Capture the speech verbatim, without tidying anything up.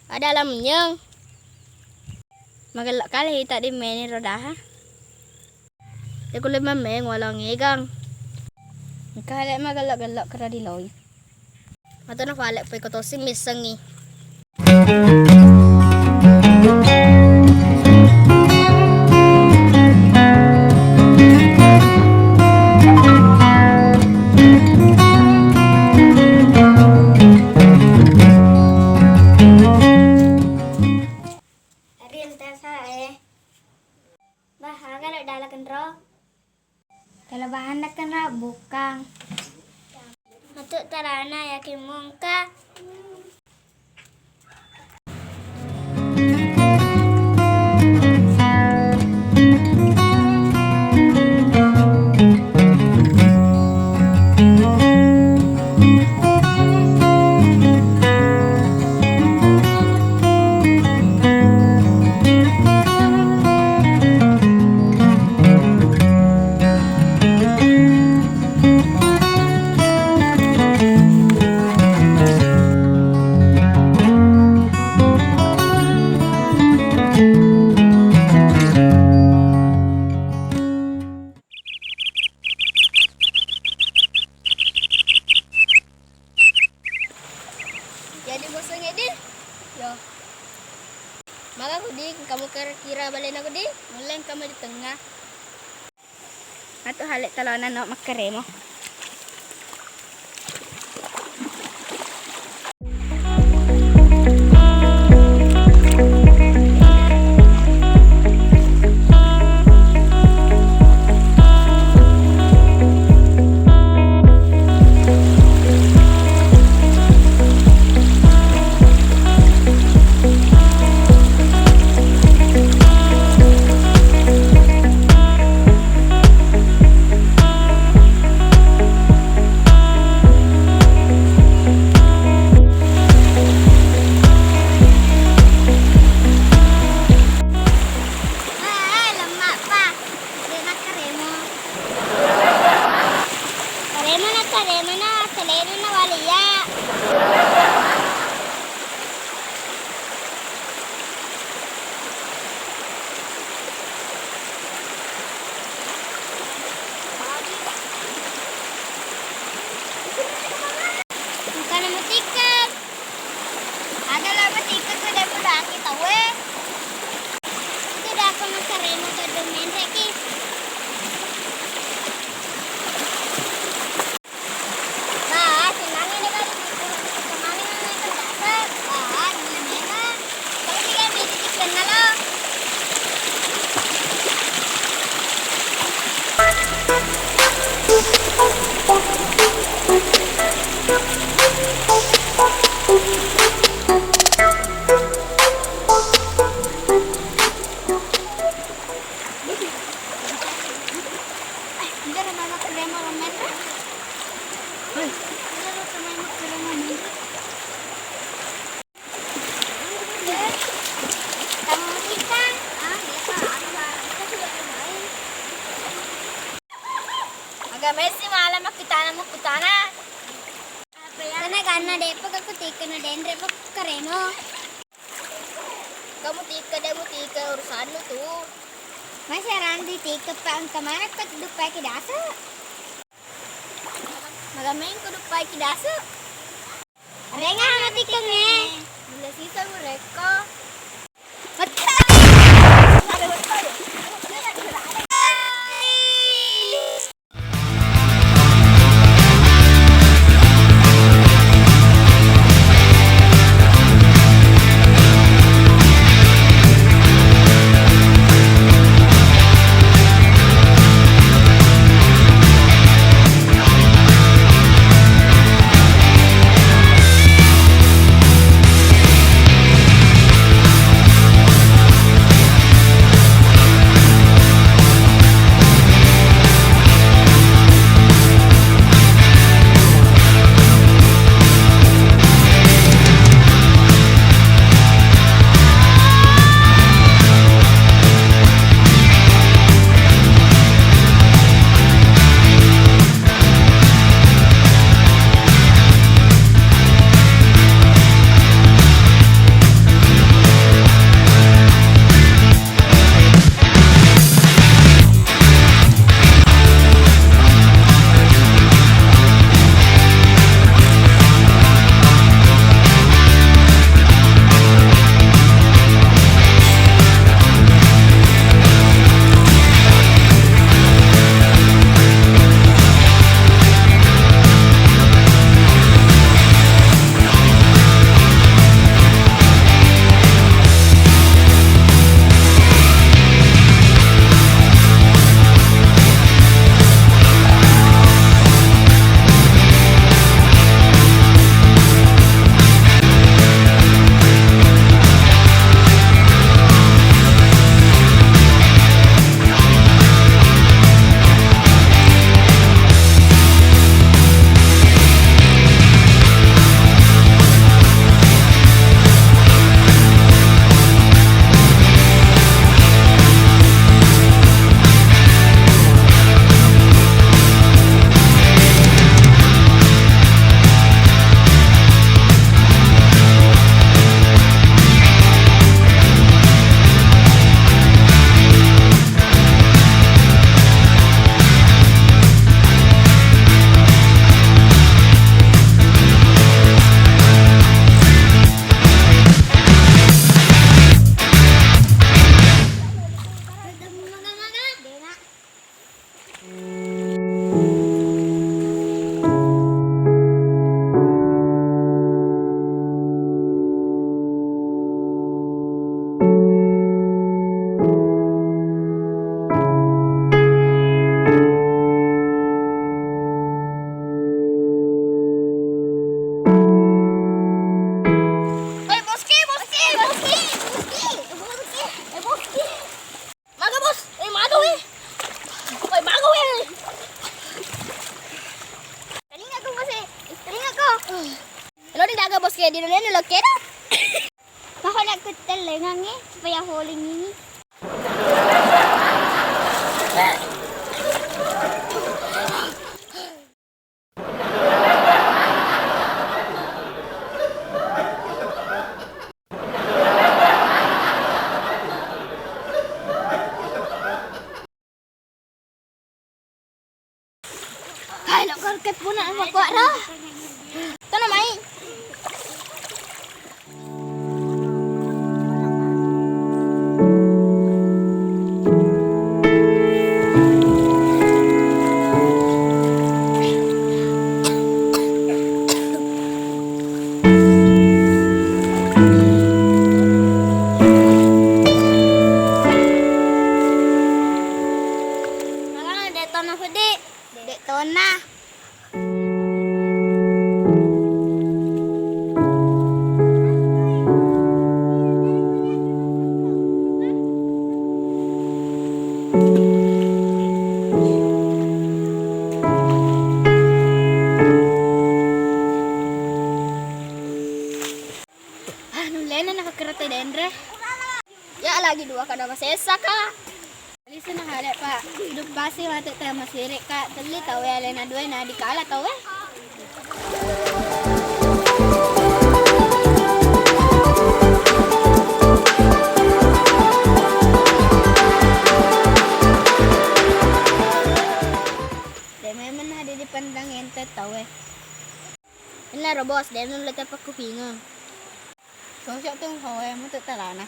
Ada alam nyeng. Magello kale ita di meni rodaha. Te kulle mammeng walang egang. Engka ale magello-gello kero di loi. Atau na fale poi ko tosi missengi. Rinta sae. Bah, aga lo dala kenro? Tala bahan kenro bukkang. Matu tarana yakin mongka. Jadi boseng edi, yo. Maka kudi kamu kira-kira balena kudi, mulai kamu di tengah. Atu hale talona no makkaremo. Ah, lemak, Pa. De' nakkaremo. Karemo na karemo na, selena na wali ya. Engkana matikkeng. Ada lama tikkeng ke demo daki tau e. Itu dah aku makaremo ke domen reki. Wah, senangnya deh kali. Kemarin kan datang. Wah, gila memang. Tapi kan beda tiket lo. Aga messi malam makkutana makkutana. Karena ganna depa aku tikkeng denre pa karemo. Kamu tikkeng deh, mu tikkeng urusanmu tu. Masih randi tikkeng pa engka mana kau duppai ki dasu. Magameng ku duppai ki dasu. Renga hana tikkeng e. Bila sisa mu rekko. Bos, kayak di dunia lo kira. Tahu nak ketelengange supaya holing ini. Kai lo kor ke puna apa kuat dah. Tana mai. Makanya dek tona sedih. Dek tona. Ah, nullena nakakerata denre. Ya, lagi dua kada masessa, Kak. Lisi na hale, Pak. Hidup basi mate teh masiri, Kak. Telli tau ya, alena dua na dikala tau, eh. De memang na dipandang ente tau, eh. Ennaro, Bos, de nulle tepakkupingeng. Cocok tu, hawa mutu talana.